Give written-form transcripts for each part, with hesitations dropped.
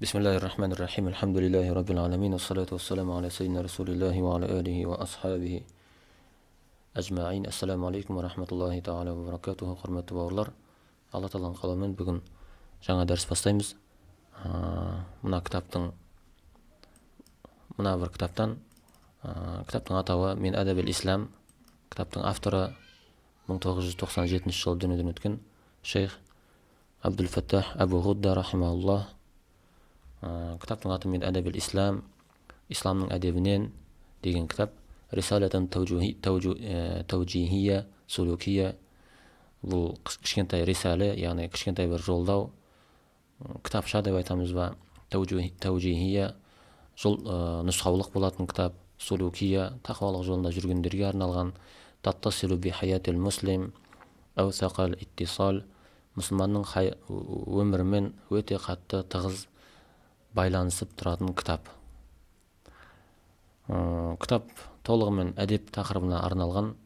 Бисмиллахи рахмани рахим. Альхамдулиллахи раббил аламин. Ассалату вассаламу аля сайидина расулиллахи ва аля алихи ва асхабихи ажмаин. Ассаламу алейкум ва рахматуллахи тағала ва баракатуху. Құрметті бауырлар, Алла тағаланың қалауымен бүгін жаңа дәріс бастаймыз. Мына кітаптың, мына бір кітаптан, кітаптың атауы «Мин әдәбил ислам». Кітаптың авторы 1997 жылы дүниеден өткен шейх Абдул-Фаттах Абу Ғудда рахимахуллах. Кітаптың аты «Мин әдәбил ислам», исламның әдебінен деген кітап. Рисалатан таужихия сулукия. Бұл кішкентай рисале, яғни кішкентай бір жолдау, кітапша деп айтамыз ба, таужихия жол, нұсқаулық болатын кітап, сулукия тақуалық жолында жүргендерге арналған, таттасилу би хаятил муслим аусақал иттисал, мұсылманның өмірімен өте қатты тығыз байланысып тұратын кітап. Кітап толығымен әдеп тақырыбына арналған.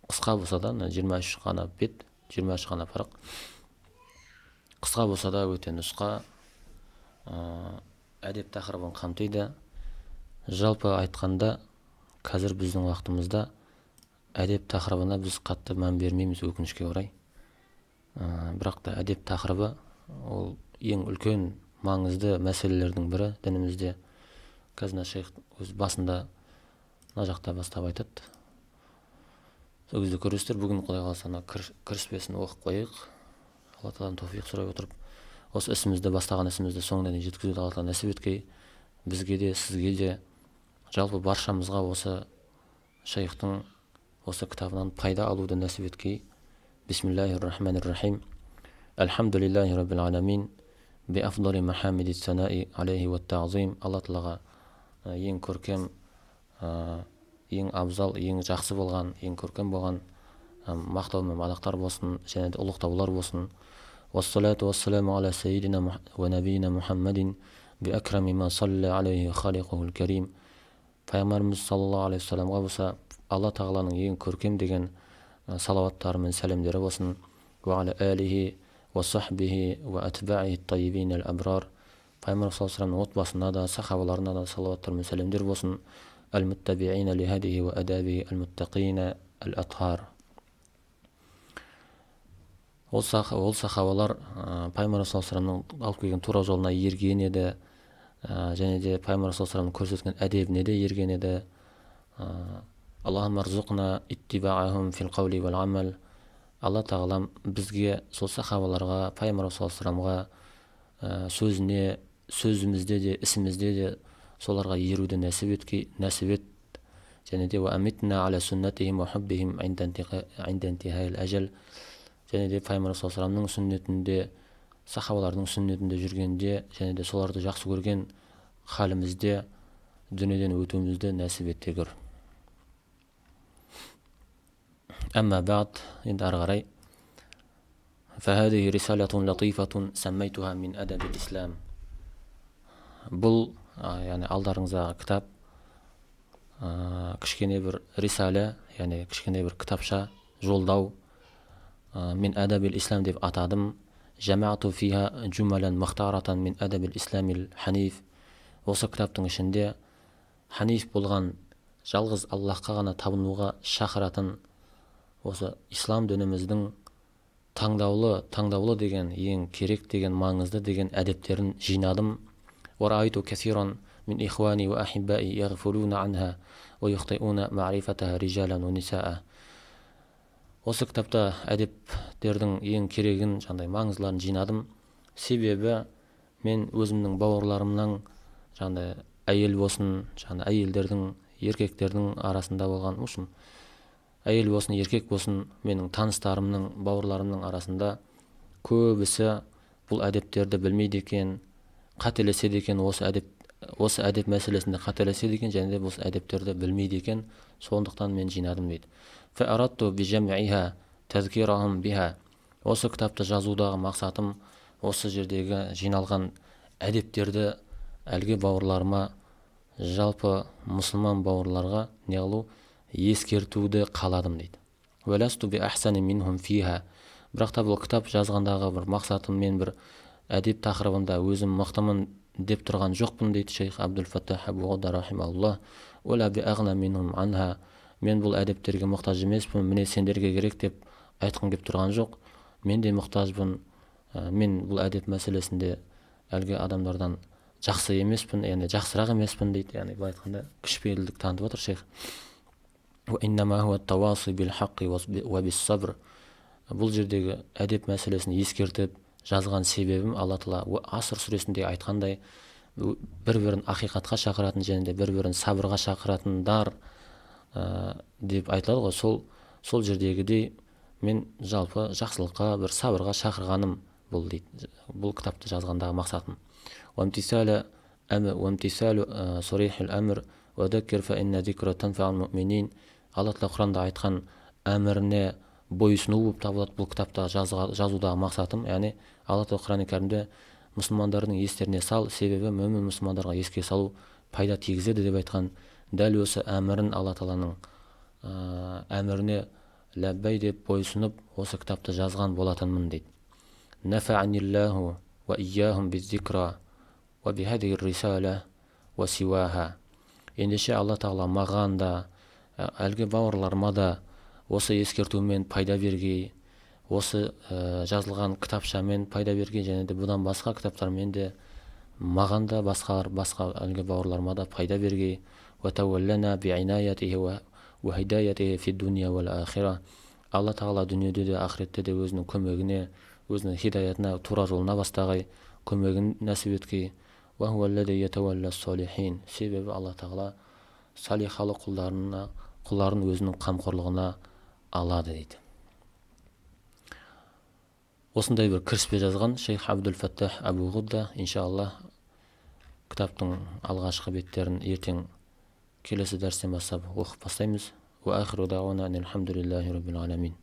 Қысқа болса да, 23 ғана бет, 23 ғана парақ, қысқа болса да, өте нұсқа, әдеп тақырыбын қамтиды. Жалпы айтқанда, қазір біздің уақытымызда әдеп тақырыбына біз қатты мән бермейміз, өкінішке орай. Бірақ та әдеп тақырыбы ол ең үлкен маңызды мәселелердің бірі дінімізде. Қазір мына шейх өз басында мына жақта бастап айтады, сол кезде көресіздер. Бүгін, құдай қаласа, ана кіріспесін оқып қояйық. Алла тағаладан тофиқ сұрай отырып, осы ісімізді, бастаған ісімізді соңына дейін жеткізуді Алла тағала нәсіп еткей бізге де, сізге де, жалпы баршамызға осы шейхтің осы кітабынан пайда алуды нәсіп еткей. Бисмиллахи рахмани рахим. Альхамдулиллахи раббил аламин би махамиди санаи алейхи уа тағзим. Алла тағалаға ең көркем, ең абзал, ең жақсы болған, ең көркем болған мақтау мен мадақтар болсын және де ұлықтаулар болсын. Уассалату уассаламу аля сайидина уа набиина Мухаммадин би акрами ма салла алейхи халиқухул карим. Пайғамбарымыз саллаллаху алейхи вассаламға болса, Алла тағаланың ең көркем деген салауаттары мен сәлемдері болсын. Уа аля алихи уа сахбихи уа атбаихи тайибин әл абрар. Пайғамбар саллаллаху алейхи отбасына да, сахабаларына да салауаттар мен сәлемдер болсын. Әл-муттабиина лихадихи уа адабихи әл-муттақина әл-атхар. Ол сахабалар пайғамбар саллаллаху алейхи алып келген тура жолына ерген еді және де пайғамбар саллаллаху алейхи көрсеткен әдебіне де ерген еді. Фил амал. Алла тағалам бізге сол сахабаларға, пайғамбар саллаллаху алейхи сөзіне, сөзімізде де, ісімізде де соларға еруді нәсіп еткей, нәсіп ет. Және де және де пайғамбар саллаллаху сүннетінде, сахабалардың сүннетінде жүргенде және де соларды жақсы көрген халімізде дүниеден өтуімізді нәсіп ете көр. Әмма бa'д, енді ары қарай. فهذه رسالة لطيفة سميتها من أدب الإسلام. Бұл, яғни алдарыңыздағы кітап, кішкене бір рисале, яғни кішкене бір кітапша, жолдау, «Мин әдәбил ислам» деп атадым. Жамаату фиха жумалан мухтаратан мин әдәбил исламил ханиф. Осы кітаптың ішінде ханиф болған, жалғыз Аллахқа ғана табынуға шақыратын осы ислам дініміздің таңдаулы, таңдаулы деген, ең керек деген, маңызды деген әдептерін жинадым. ورأيت كثيرا من إخواني وأحبائي يغفلون عنها ويخطئون معرفتها رجالا ونساء. Осы кітапта әдептердің ең керегін, жаңағыдай маңыздыларын жинадым. Себебі мен өзімнің бауырларымның, жаңағыдай әйел болсын, жаңағыдай әйелдердің, еркектердің арасында болған, в общем, әйел болсын, еркек болсын, менің таныстарымның, бауырларымның арасында көбісі бұл әдептерді білмейді екен, қателеседі екен, осы әдеп мәселесінде қателеседі екен және де осы әдептерді білмейді екен. Сондықтан мен жинадым дейді. Осы кітапты жазудағы мақсатым осы жердегі жиналған әдептерді әлгі бауырларыма, жалпы мұсылман бауырларға не қылу, ескертуді қаладым дейді. Бірақ та бұл кітап жазғандағы бір мақсатым, мен бір әдеп тақырыбында өзім мықтымын деп тұрған жоқпын, дейді шейх Абдул-Фаттах Абу Ғудда рахимаулла. Уәлә биағна минхум анха. Мен бұл әдептерге мұқтаж емеспін, міне сендерге керек деп айтқым келіп тұрған жоқ. Мен де мұқтажбын. Мен бұл әдеп мәселесінде әлгі адамдардан жақсы емеспін, яғни жақсырақ емеспін дейді. Яғни былай айтқанда кішіпейілдік танытып отыр шейх. Бұл жердегі әдеп мәселесін ескертіп жазған себебім, Алла тағала Аср сүресінде айтқандай, бір-бірін ақиқатқа шақыратын және де бір-бірін сабырға шақыратындар деп айтылады ғой. Сол жердегідей мен жалпы жақсылыққа, бір сабырға шақырғаным бұл дейді. Бұл кітапты жазғандағы мақсатым. Алла тағала Құранда айтқан әміріне бойұсыну болып табылады бұл кітапта жазудағы мақсатым. Яғни Алла тағала Құран кәрімде мұсылмандардың естеріне сал, себебі мүмін мұсылмандарға еске салу пайда тигізеді деп айтқан. Дәл осы әмірін, Алла тағаланың әміріне ләббай деп бойұсынып осы кітапты жазған болатынмын дейді. Нафа'аниллаху ва ияхум биззикра ва бихадихи рисала ва сиуаха. Ендеше Алла тағала маған да, әлгі бауырларыма да осы ескертумен пайда бергей, осы жазылған кітапшамен пайда бергей, және де бұдан басқа кітаптармен де маған да, басқа әлгі бауырларыма да пайда бергей. Алла тағала дүниеде де, ақыретте де өзінің көмегіне, өзінің хидаятына, тура жолына бастағай, көмегін нәсіп еткей. Себебі Алла тағала салихалы құлдарын өзінің қамқорлығына алады дейді. Осындай бір кіріспе жазған шейх Абдул-Фаттах Абу Ғудда. Иншалла кітаптың алғашқы беттерін ертең келесі дәрістен бастап оқып бастаймыз. Уа ахиру дауана алхамдулиллахи раббил аламин.